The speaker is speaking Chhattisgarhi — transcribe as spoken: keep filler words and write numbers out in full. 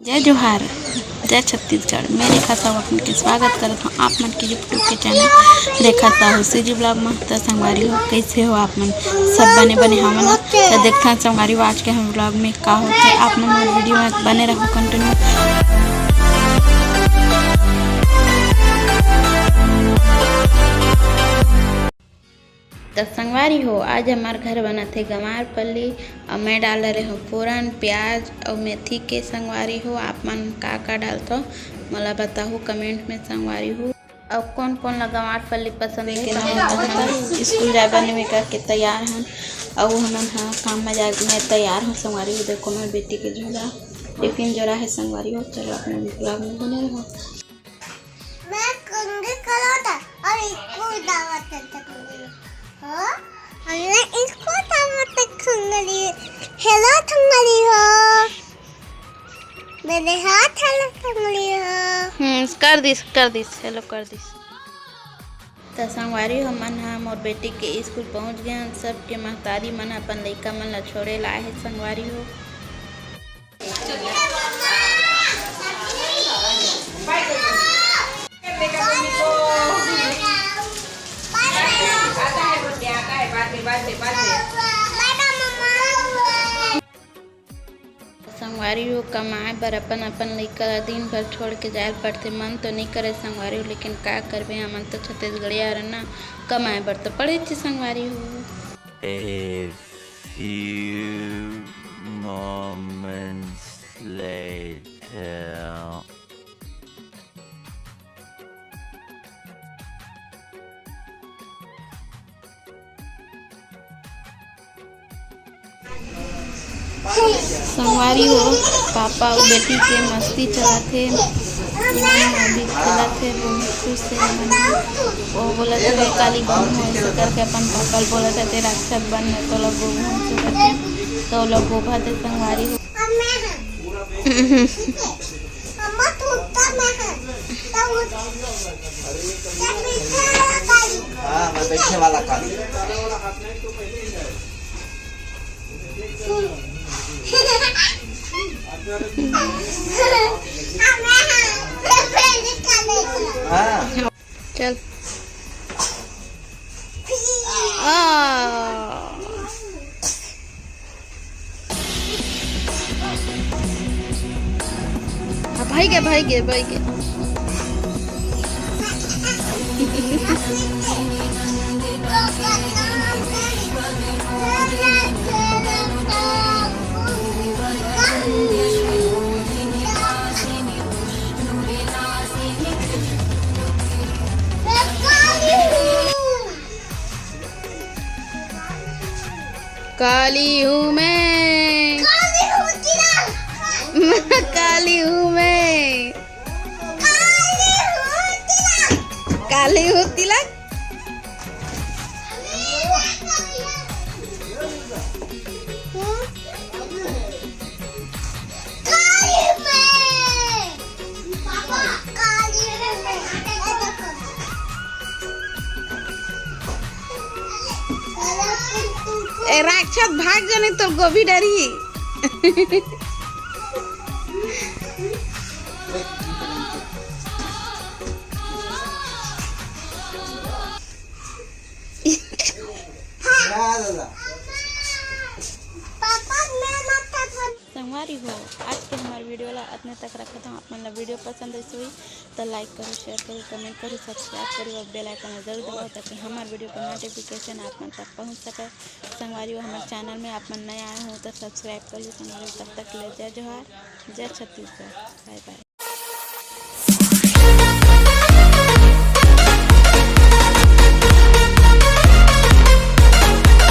जय जोहार, जय छत्तीसगढ़। मैं रेखा साहू आप मन के स्वागत करत हूँ आप मन के YouTube के चैनल रेखा साहू सीजी ब्लॉग में। तो संगवारी हो, कैसे हो आप मन? सब बने बने हवव ना? तो देखथन संगवारी हो, आज के हम ब्लॉग में का होथे। आप मन मोर वीडियो में बने रहो, कंटिन्यू। त संगवारी हो, आज हमार घर बनत हे गंवार फल्ली, अउ मैं डाल डरे हूँ फोरन, प्याज अउ मेथी के। संगवारी हो, आप मन का का डालथव, मोला बताहू कमेंट में। संगवारी हो, अउ कोन कोन ला गंवार फल्ली पसंद हे, कमेंट में बताहू। स्कूल जाए बर निमे करके तैयार हन, अउ हमन ह काम में जाए में तैयार हूँ। संगवारी हो, देखो मोर बेटी के झोला, टिफिन जोरा हे। संगवारी हो, चलो अपने ब्लॉग में बने रहो। मैं कुंडी खड़ा था और इसको दावत करता कुंडी। हाँ? हमने इसको दावत तक सुंदरी। हेलो सुंदरी हो। मेरे हाथ हेलो सुंदरी हो। हम्म, कर दिस, कर दिस, हेलो कर दिस। त संगवारी हो, हमन ह मोर बेटी के स्कूल पहुंच गए हन। सबके महतारी मन अपन लइका मन ला छोड़े ला आए हे। संगवारी हो, संगवारी हो, कमाए बर अपन अपन लइका ला दिन भर छोड़ के जाए ल पड़थे। मन तो नइ करे संगवारी हो, लेकिन का करबे, हमन तो छत्तीसगढ़िया हरन ना, कमाए बर तो पड़ेच संगवारी हो। A few moments later. संगवारी हो, पापा अउ बेटी के मस्ती चलत हे। मन अभी खेलत हे, बहुत खुश हे मन। वो बोलत हे, "काली घूमहूँ," ऐसे करके अपन पापा ल बोलत हे, "तें राक्षस बन, मैं तोला गोभूँ," ऐसे करके। तो वो लोग गोभत हे संगवारी हो। हाँ, मैं बैठे वाला काली। हाँ। चल। आ। आ, भाई के, भाई के, भाई के। काली हूँ मैं। काली हूँ तिलक। काली हूँ मैं। काली हूँ तिलक। काली हूँ तिलक। काली मैं। पापा, काली मैं। ए राक्षस, भाग जाने तो गोभी डरी। संगवारी हो, आज के हमार वीडियो ला अतने तक रखत हूँ। आप मन ला वीडियो पसंद आइस होही तो लाइक करो, शेयर करो, कमेंट करो, सब्सक्राइब करो और बेल आइकन ला जरूर दबाओ, ताकि हमार वीडियो का नोटिफिकेशन आप मन तक पहुँच सके। संगवारी हो, हमारे चैनल में आप मन नया आए हो तो सब्सक्राइब कर लो संगवारी। तब तक के लिए जय जोहार, जय छत्तीसगढ़, बाय बाय।